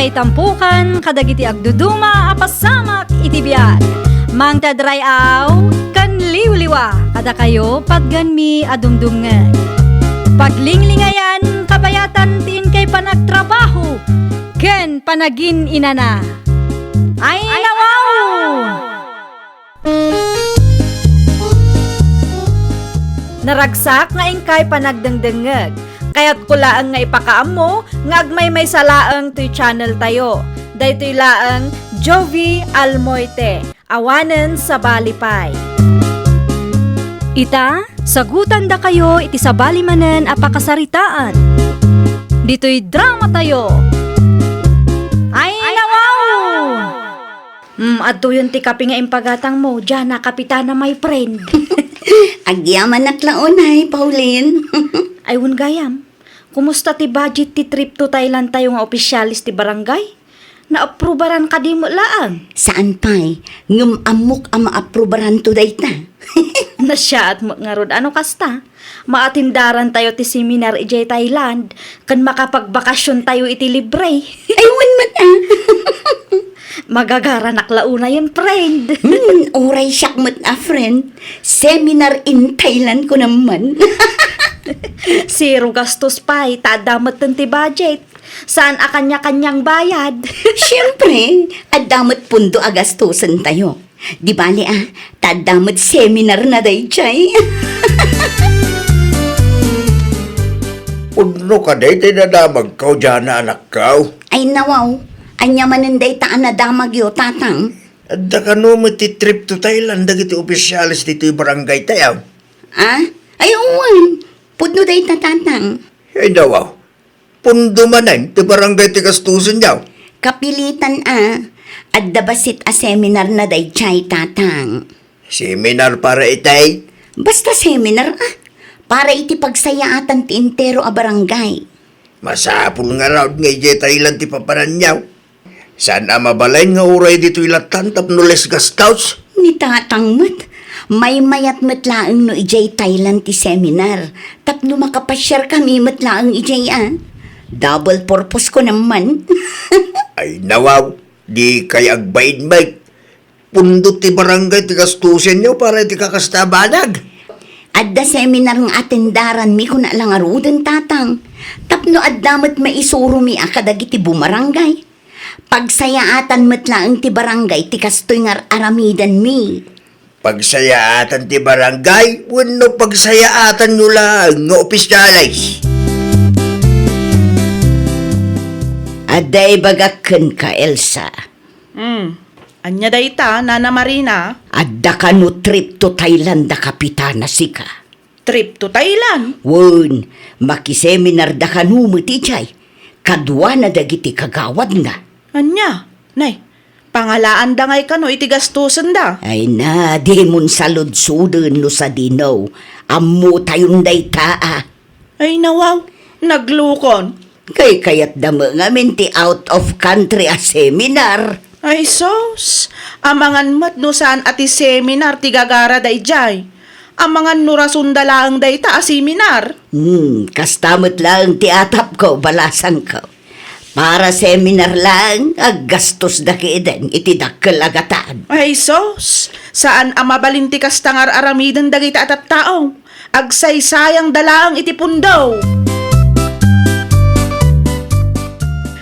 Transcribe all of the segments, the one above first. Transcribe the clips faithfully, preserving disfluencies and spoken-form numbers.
Ay tampukan kadagiti agduduma a pasamak iti biag. Mangted ray-aw ken liwliwa kadakayo patgenmi a dumdumngeg. Paglinglingayan kabayatan ti inkay panagtrabaho ken panagin-inana. Ay, nawaw! Naragsak nga inkay panagdengdengngeg. Kayatko laeng nga ipakaammo nga agmaymaysa laeng toy channel tayo. Daytoy laeng Jovi Almoite, awanen sabali pay. Ita, sagutandakayo iti sabali manen a pakasaritaan. Ditoy drama tayo. Ay, nawaw! Mm, adtoyon ti kape nga impagatangmo, Jana Kapitana, my friend. Agyamanak la unay, Pauline. Ay, wen gayam. Kumusta ti budget ti trip to Thailand tayo nga opisyales ti barangay? Naaprubaran kadi met laeng? Saan pay, ngem ammok a maaprubaranto dayta. Nasiaat met ngarud a no kasta. Maatindaran tayo ti seminar idiay Thailand, ken makapagbakasyon tayo iti libre. Ay, wen met, ah. Magagaranak la unayen, friend. Hmm, uray siak met a friend. Seminar in Thailand ko naman. Zero gastos pay, ta adda metten ti budget. Saan a kanya-kanyang bayad. Siyempre, adda met pundo a gastusen tayo. Di bale, ah, ta adda met seminar na daydiay. Pudno ka dayta nadamagko, Jana, anakko. Ay, nawaw. Ania manen dayta a nadamagyo, Tatang? Adda kano met ti trip to Thailand dagiti opisyales ditoy barangay tayo? Ah? Ay, wen. Pudno dayta, Tatang. Ay, nawaw. Pundo manen ti barangay ti gastusenyo? Kapilitan a. Adda bassit a seminar na daydiay, Tatang. Seminar para itay? Basta seminar a. Para iti pagsayaatan ti entero a barangay. Masapul ngarud nga idiay Thailand ti papananyo. Saan a mabalin nga uray ditoy lattan tapno less gastos? Ni Tatang met, maymayat met laeng no idiay Thailand ti seminar, tapno makapasiar kami met laeng idiay a. Double purpose ko naman. Ay, nawaw, di kay agbain met. Pundo ti barangay ti gastusenyo para iti kakasta a banag. Adda seminar nga atendaranmi kuna la ngaruden, Tatang, tapno adda met maisuromi a kadagiti bumarangay. Pagsayaatan met laeng ti barangay ti kastoy nga ar-aramidenmi. Pagsayaatan ti barangay wenno pagsayaatanyo laeng nga opisyales? Adda ibagak kenka, Elsa. Hmm. Ania dayta, Nana Marina? Adda kano trip to Thailand a kapitana sika? Trip to Thailand? Wen, makiseminarda kano met idiay, kaduana dagiti kagawadna. Ania? Nay, pangalaanda ngay kano iti gastosenda? Ay na, dimon saludsoden no sadino. Ammotayon dayta a. Ay, nawaw, naglukon. Kaykayatda met ngamin ti out of country a seminar. Ay, sus! Amangan met no saan a ti seminar ti gagara daydiay. Amangan no rasonda laeng dayta a seminar. Hmm, kasta met laeng ti atapko, balasangko. Para seminar laeng, aggastosda ketdin iti dakkel a gatad. Ay, sus! Saan a mabalin ti kasta nga ar-aramiden dagiti a tattao. Agsaysayangda laeng iti pundo.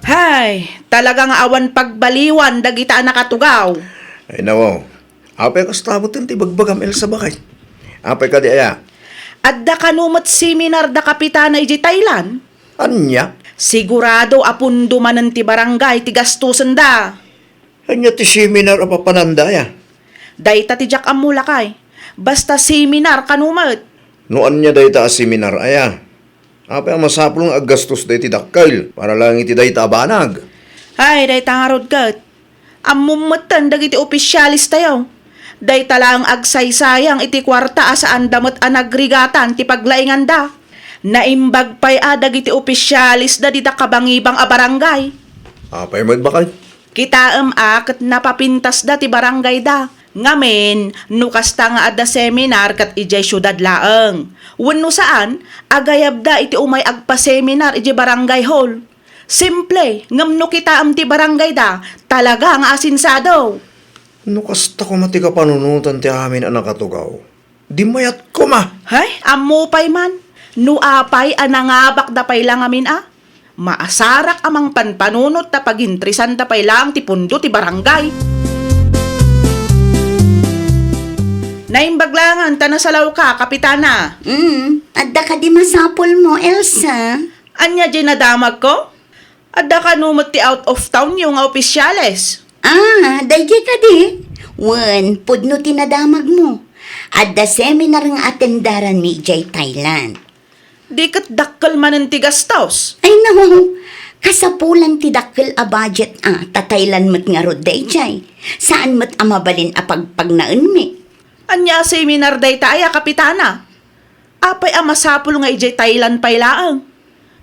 Hay, talaga nga awan pagbaliwan dagita a nakatugaw. Ay, nawaw. Apay kasta met ti bagbagam, Elsa, bakay? Apay kadi aya? Adda kano met seminar da kapitana idiay Thailand? Ania? Sigurado a pundo manen ti barangay ti gastosenda. Ania ti seminar a papananda aya? Dayta ti diak ammo, lakay. Basta seminar kano met. No ania dayta a seminar aya? Apay a masapul nga aggastos dayta dakkel para laeng iti dayta a banag? Hay, dayta ngarud ket. Ammom metten dagiti opisyales tayo. Dayta laeng agsaysayang iti kuarta a saanda met a nagrigatan ti paglainganda. Naimbag pay a dagiti opisyalesda dita kabangibang a barangay. Apay met, bakay? Kitaem a ket napapintasda ti barangayda. Ngamin, no kasta nga adda seminar ket idiay siudad laeng. Wenno saan, agayabda iti umay agpaseminar idiay barangay hall. Simple, ngem no kitaem ti barangayda, talaga nga asinsado. No kasta koma ti kapanunotan ti amin a nakatugaw, di mayat koma. Hay, ammo pay man. No apay a nangabakda pay la ngamin a, maasarak a mangpanpanunot ta pagintrisanda pay laeng ti pundo ti barangay. Naimbag laengen ta nasalawka, Kapitana. Mm, adda kadi masapulmo, Elsa? Ania diay nadamagko? Adda kano met ti out of townyo nga opisyales? Ah, daydiay kadi? Wen, pudno ti nadamagmo. Adda seminar nga atenderanmi idiay Thailand. Di ket dakkel manen ti gastos? Ay, nawaw. Kasapulan ti dakkel a budget a, ta Thailand met ngarud daydiay. Saan met a mabalin a pagpagnaenmi. Ania a seminar dayta aya, Kapitana? Apay a masapul nga idiay Thailand pay laeng?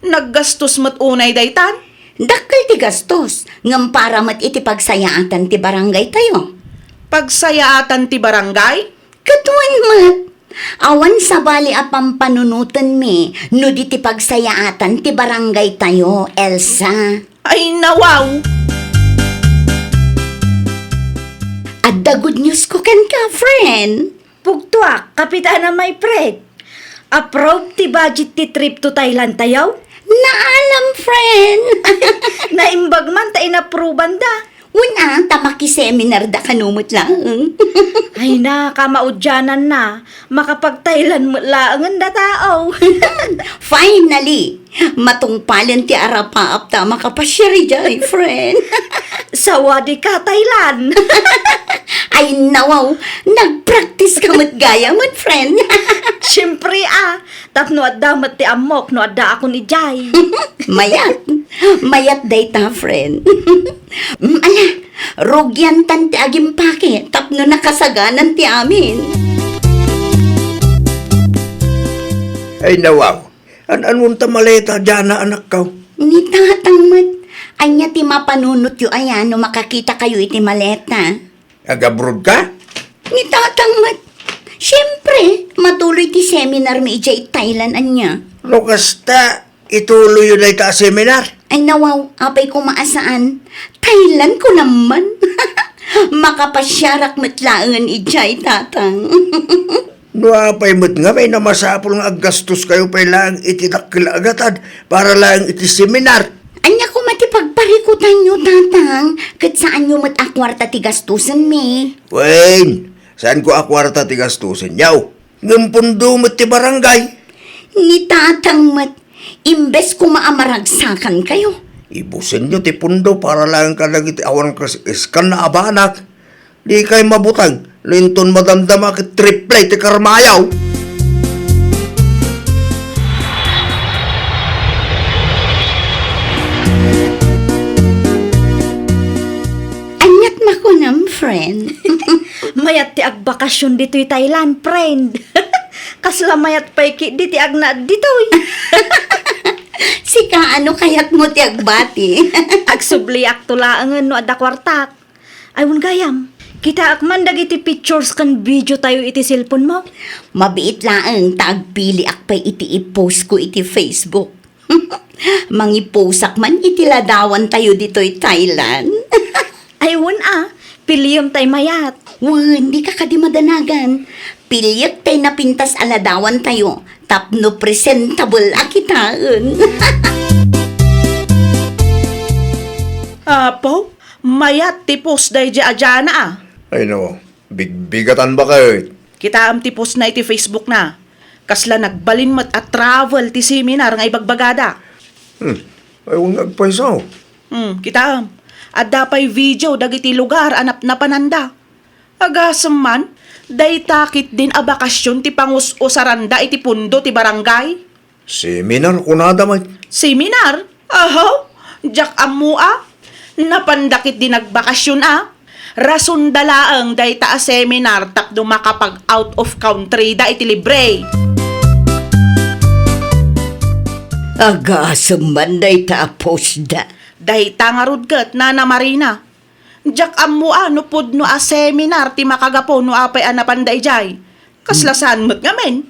Naggastos met unay daytan? Dakkel ti gastos, ngem para met iti pagsayaatan ti barangaytayo. Pagsayaatan ti barangay? Ket wen met. Awan sabali a pampanunotenmi no di ti pagsayaatan ti barangaytayo, Elsa. Ay, nawaw! Adda good news ko kenka, friend. Pugtoak, Kapitana, my friend. Approve ti budget ti trip to Thailand tayo? Naalam, friend. Naimbag man ta inapprobanda. Wen a, ta makiseminar da kano met laeng. Ay na, kamaudianan na. Makapag-Thailand met laengen da tao. Finally! Matungpalen ti arapaap ta makapasiar idiay, friend. Sawadika, Thailand! Ay, nawaw! Nagpraktis ka met gayam, friend. Siyempre, a. Tapno adda met ti ammok no addaakon idiay. Mayat. Mayat dayta, friend. Mm, ala, rugiantan ti agimpake tapno nakasaganan ti amin. Ay, nawaw. An-anuon ta maleta, Diana, anakko? Ni tatang met. Ania ti mapanunotyo aya no makakitakayo iti maleta? Ag-abroad ka? Ni tatang met. Siyempre, matuloy ti seminarmi idiay Thailand, ania. No kasta, ituloyyo dayta a seminar. Ay, nawaw, apay koma a saan. Thailand ko naman. Makapasiarak met laengen idiay, tatang. No apay met ngamin a masapul nga aggastoskayo pay laeng iti dakkel a gatad para laeng iti seminar. Ania koma ti pagparikutanyo, tatang, ket saanyo met a kuarta ti gastosenmi? Wen, saanko a kuarta ti gastosenyo. Ngem pundo met ti barangay. Ni tatang met, imbes koma a maragsakankayo. Ibusenyo ti pundo para laeng kadagiti awan kas-, iskan a baanak. Dikay mabuteng, no inton madamdama ket triple ti karmayo. Aniat makunam, friend? Mayat ti agbakasyon ditoy Thailand, friend. Kasla mayat pay ketdi ti agnaed ditoy. Sika, ano kayatmo ti agbati? Agsubliakto laengen no adda kuartak. Ay, wen gayam, kitaek man dagiti pictures ken video tayo iti cellphone mo. Mabiit laeng ta agpiliak pay iti i-post ko iti Facebook. Mangiposak man iti ladawan tayo ditoy Thailand. Ay, wen a, piliem tay mayat. Wen, dika kadi madanagan. Piliek tay napintas a ladawan tayo tapno presentable a kitaen. Apo, mayat ti post daydiay a Diana a. Ay no, bigbigatan baket. Kitaem ti post na iti Facebook na. Kasla nagbalin met a travel ti seminar nga ibagbagada. Hmm, ay, wen nga agpayso. Hmm, kitaem. Adda pay video dagiti lugar a napnapananda. Agasem man, dayta ketdin a bakasyon ti pangus-usaranda iti pundo ti barangay. Seminar, kunada met. Seminar? Ahaw, diak ammo a. Napanda ketdi nagbakasyon a. Rasonda laeng dayta a seminar tapno makapag-out of country da iti libre. Agasem man dayta a post da. Dayta ngarud ket, Nana Marina. Diak ammo a no pudno a seminar ti makagapu no apay a napanda idiay. Kasla saan met ngamin?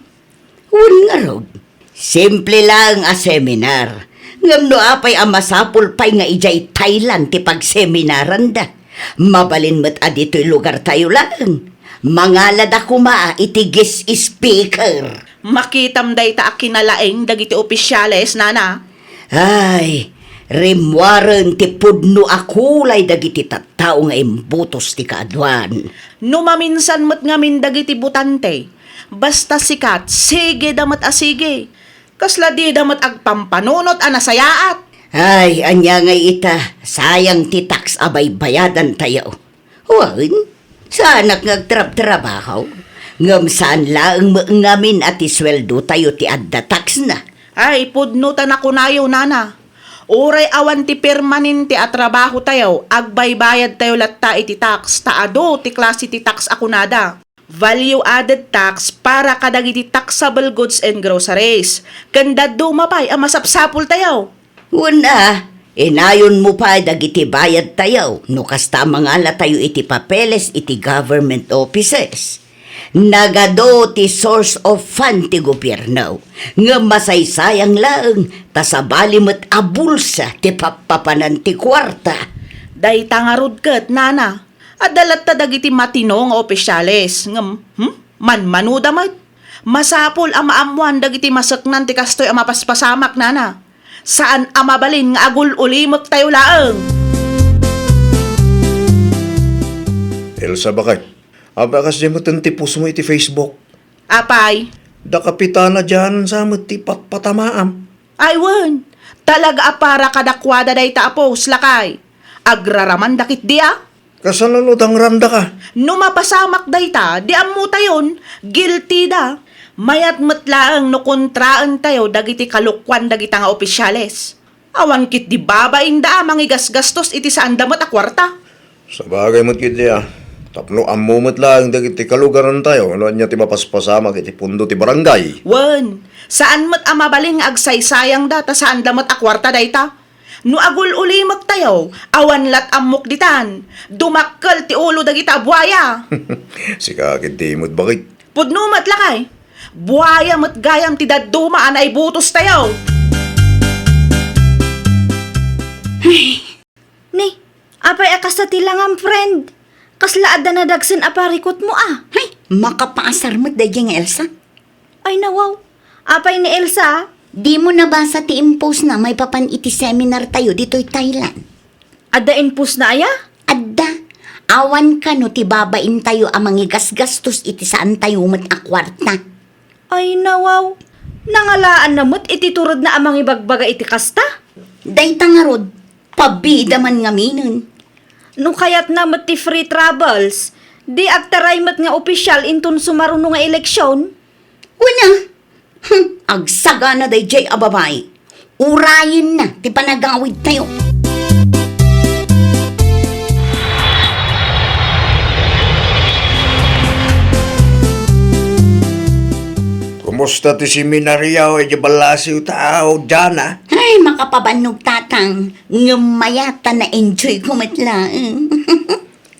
Wen ngarud, simple laeng a seminar. Ngem no apay a masapul pay nga idiay Thailand ti pagseminaranda, mabalin met a ditoy lugartayo laeng. Mangalada koma iti guest speaker. Makitam dayta a kinalaing dagiti opisyales, nana. Ay, rimmuaren ti pudno a kulay dagiti tattao nga imbutos ti kaaduan. No maminsan met ngamin dagiti botante, basta sikat, sige da met a sige. Kasla dida met agpampanunot a nasayaat. Ay, ania ngay ita, sayang ti tax a baybayadantayo. Wen, saanak nga agtrabtrabaho, ngem saan laeng met ngamin a ti sueldotayo ti adda taxna. Ay, pudno ta nakunayo, nana. Uray awan ti permanente a trabahotayo, agbaybayadtayo latta iti tax, ta adu ti klase ti tax a kunada. Value added tax para kadagiti taxable goods and groceries, ken dadduma pay a masapsapultayo. Wen a, inayonmo pay dagiti bayadtayo no kasta a mangalatayo iti papeles iti government offices. Nagadu ti source of fund ti gobierno, ngem masaysayang laeng ta sabali met a bulsa ti pappapanan ti kuarta. Dayta ngarud ket, nana, adda latta dagiti matino nga opisyales, ngem, hmm, manmanoda met. Masapul a maammoan dagiti maseknan ti kastoy a mapaspasamak, nana. Saan a mabalin nga agul-ulimektayo laeng. Elsa, bakay, apay a kasdiay met ti postmo iti Facebook? Apay? Da Kapitana Jan sa met ti patpatamaam. Ay wen, talaga a para kadakuada dayta a post, lakay. Agraraman da ketdi a? Kasano no dangrandaka? No mapasamak dayta, di ammotayon, guilty da. Mayat met laeng no kontraentayo dagiti kalokuan dagita nga opisyales. Awan ketdi babainda a mangigasgastos iti saanda met a kuarta. Sabagay met ketdi a, tapno ammo met laeng dagiti kalugarantayo no ania ti mapaspasamak iti pundo ti barangay. Wen, saan met a mabalin nga agsaysayangda ta saanda met a kuarta dayta. No agul-ulimektayo, awan lat ammok ditan. Dumakkel ti ulo dagita a buaya. Sika ketdi met, bakit? Pudno met, lakay. Buaya met gayam ti dadduma a naibutostayo. Ni, apay a kasta ti langam, friend? Kasla adda nadagsen a parikutmo a. Hay, makapaasar met daydiay nga Elsa. Ay, nawaw. Apay ni Elsa? Dimo nabasa ti impostna maipapan iti seminartayo ditoy Thailand? Adda impostna aya? Adda. Awan kano ti babaintayo a mangigasgastos iti saantayo met a kuarta. Ay, nawaw. Nangalaanna met iti turodna a mangibagbaga iti kasta? Dayta ngarud, pabida man ngaminen. No kayatna met ti free travels, di agtaray met nga opisyal inton sumaruno nga eleksion? Wen a. Hmm, agsagana daydiay a babai. Urayenna ti panagawidtayo. Kumusta ti seminaryo idiay ballasiwtayo, Jana? Ay, makapabannog, Tatang. Ngem mayat ta na-enjoyko met laeng.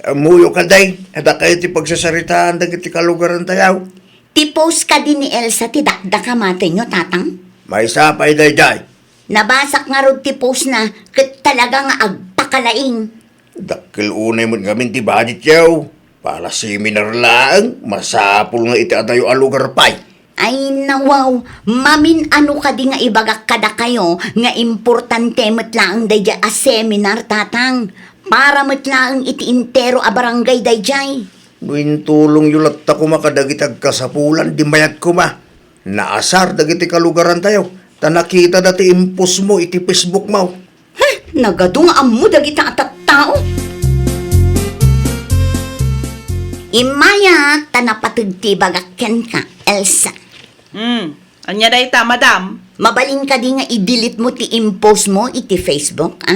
Ammoyo kadi, adda kayo ti pagsasaritaan dagiti kalugarantayo? Ti post kadi ni Elsa ti dakdakamatenyo, Tatang? Maysa pay daydiay. Nabasak ngarud ti postna ket talaga nga agpakalaing. Dakkel unay met ngamin ti budgetyo. Para seminar laeng, masapul nga iti adayo a lugar pay. Ay, nawaw, mamin-ano kadi nga ibagak kadakayo nga importante met laeng daydiay a seminar, Tatang. Para met laeng iti entero a barangay daydiay. No intulongyo latta koma kadagiti agkasapulan, di mayat koma. Naasar dagiti kalugarantayo, ta nakitada ti impostmo iti Facebookmo. Heh, nagadu nga ammo dagita a tattao. Immayak ta napateg ti ibagak kenka, Elsa. Hmm, ania dayta, madam? Mabalin kadi nga i-delete mo ti impostmo iti Facebook, a?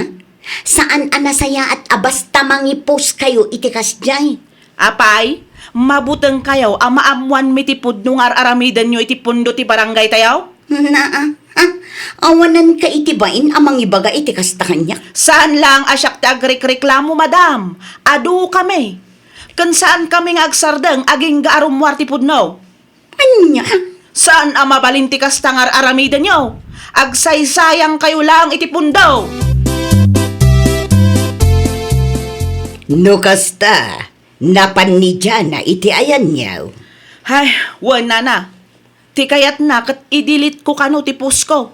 Saan a nasayaat a basta mangipost kayo iti kasdiay. Apay, mabutengkayo a maammoanmi ti pudno nga ar-aramidenyo iti pundo ti barangaytayo? Naa, a, awananka iti bain a mangibaga iti kasta kaniak. Saan laeng a siak ti agrikreklamo, madam. Adukami. Ken saankami nga agsardeng agingga a rummuar ti pudno. Ania? Saan a mabalin ti kasta nga ar-aramidenyo. Agsaysayangkayo laeng iti pundo. No kasta, napan ni Jana iti ayanyo. Ay, wen, nana. Ti kayatna ket i-delete ko kano ti post ko.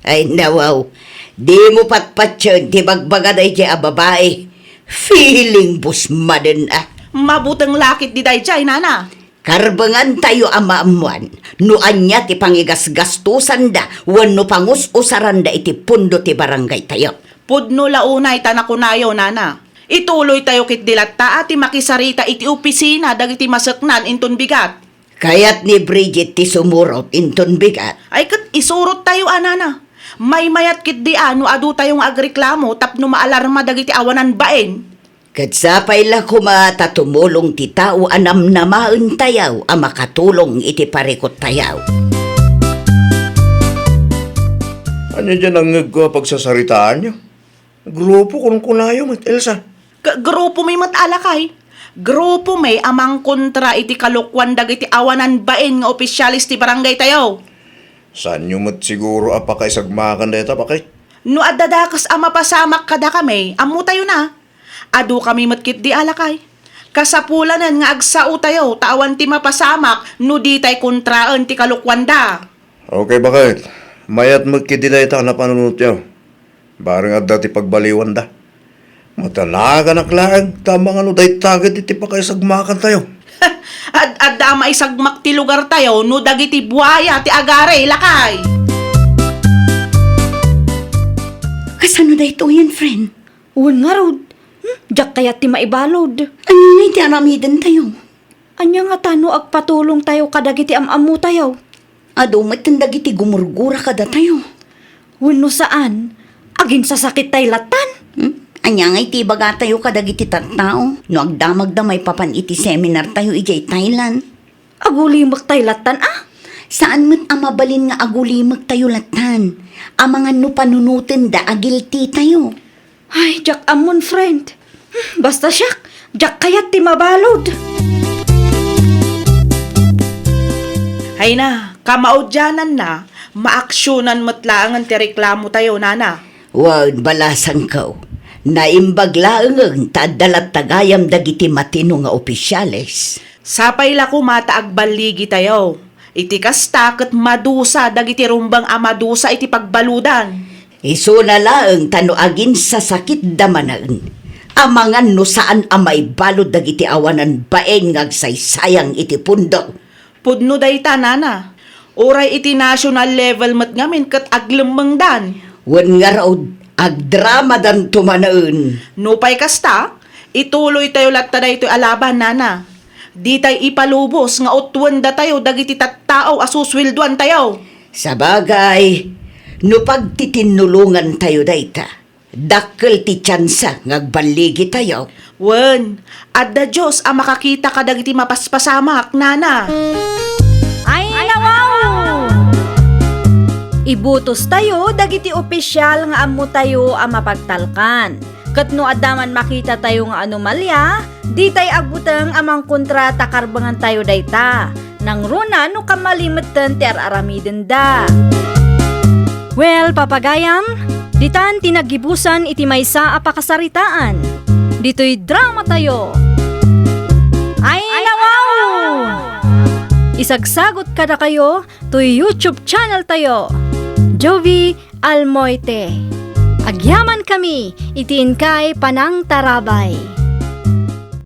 Ay, nawaw. Dimo patpatien ti bagbaga daydiay a babai. Feeling busmaden a. Mabuteng la ketdi daydiay, nana. Karbengantayo a maammuan no ania ti pangigasgastusanda wenno pangus-usaranda iti pundo ti barangaytayo. Pudno la unay ta nakunayo, nana. Ituloytayo ketdi latta a ti makisarita iti opisina dagiti maseknan inton bigat. Kayat ni Bridget ti sumurot inton bigat. Ay ket isurottayo a, nana. Maymayat ketdi a no adutayo nga agreklamo tapno maalarma dagiti awanan bain. Ket sapay la koma ta tumulong ti tao a namnamaentayo a makatulong iti parikuttayo. Ania diay nangngegko a pagsasaritaanyo? Grupo kunkunayo met, Elsa. Ka-, grupomi met a lakay. Grupomi a mangkontra iti kalokuan dagiti awanan bain nga opisyales ti barangaytayo. Saanyo met siguro a pakaisagmakan dayta, baket? No adda dakes a mapasamak kadakami, ammotayona. Adukami met ketdi a lakay. Kasapulanen nga agsaotayo ta awan ti mapasamak no ditay kontraen ti kalokuanda. Okay, baket. Mayat met ketdi dayta a napanunotyo. Bareng adda ti pagbaliwanda. Matalaganak laeng ta amangan no dayta ketdi ti pakaisagmakantayo. Ad-adda a maisagmak ti lugartayo no dagiti buaya ti agari, lakay. Kasano daytoyen, friend? Wen ngarud, hmm, diak kayat ti maibalud. Ania ngay ti aramidentayo? Ania ngata no agpatulongtayo kadagiti am-ammotayo? Adu metten dagiti gumurgura kadatayo. Wenno saan, aginsasakittay lattan? Hmm? Ania ngay ti ibagatayo kadagiti tattao no agdamagda maipapan iti seminartayo idiay Thailand? Agulimektay lattan a? Saan met a mabalin nga agulimektayo lattan. Amangan no panunotenda a guilty tayo. Ay, diak ammon, friend. Hmm, basta siak, diak kayat ti mabalud. Hay na, kamaudiananna, maaksionan met laengen ti reklamotayo, nana. Wen, balasangko, naimbag laengen ta adda latta gayam dagiti matino nga opisyales. Sapay la koma ta agballigitayo. Iti kasta ket madusa dagiti rumbeng a madusa iti pagbaludan. Isuna laeng ta no aginsasakitda manen, amangan no saan a maibalud dagiti awanan bain nga agsaysayang iti pundo. Pudno dayta, nana. Uray iti national level met ngamin ket aglemmengdan. Wen ngarud, agdramadanto manen. Nupay kasta, ituloytayo latta daytoy a laban, nana. Ditay ipalubos nga utwendatayo dagiti tattao a susueldoantayo. Sabagay, no pagtitinnulongantayo dayta, dakkel ti tiansa nga agballigitayo. Wen, adda Dios a makakita kadagiti mapaspasamak, nana. Ay, nawaw! Ibutostayo dagiti opisial nga ammotayo a mapagtalkan. Ket no adda man makitatayo nga anomalia, ditay agbuteng a mangkontra ta karbengantayo dayta. Nangruna no kammali metten ti ar-aramidenda. Well, papagayam, ditan ti naggibusan iti maysa a pakasaritaan. Ditoy dramatayo. Ay, nawaw! Isagsagot kadakayo toy YouTube channel tayo, Jovie Almoite. Agyamankami iti inkay panangtarabay.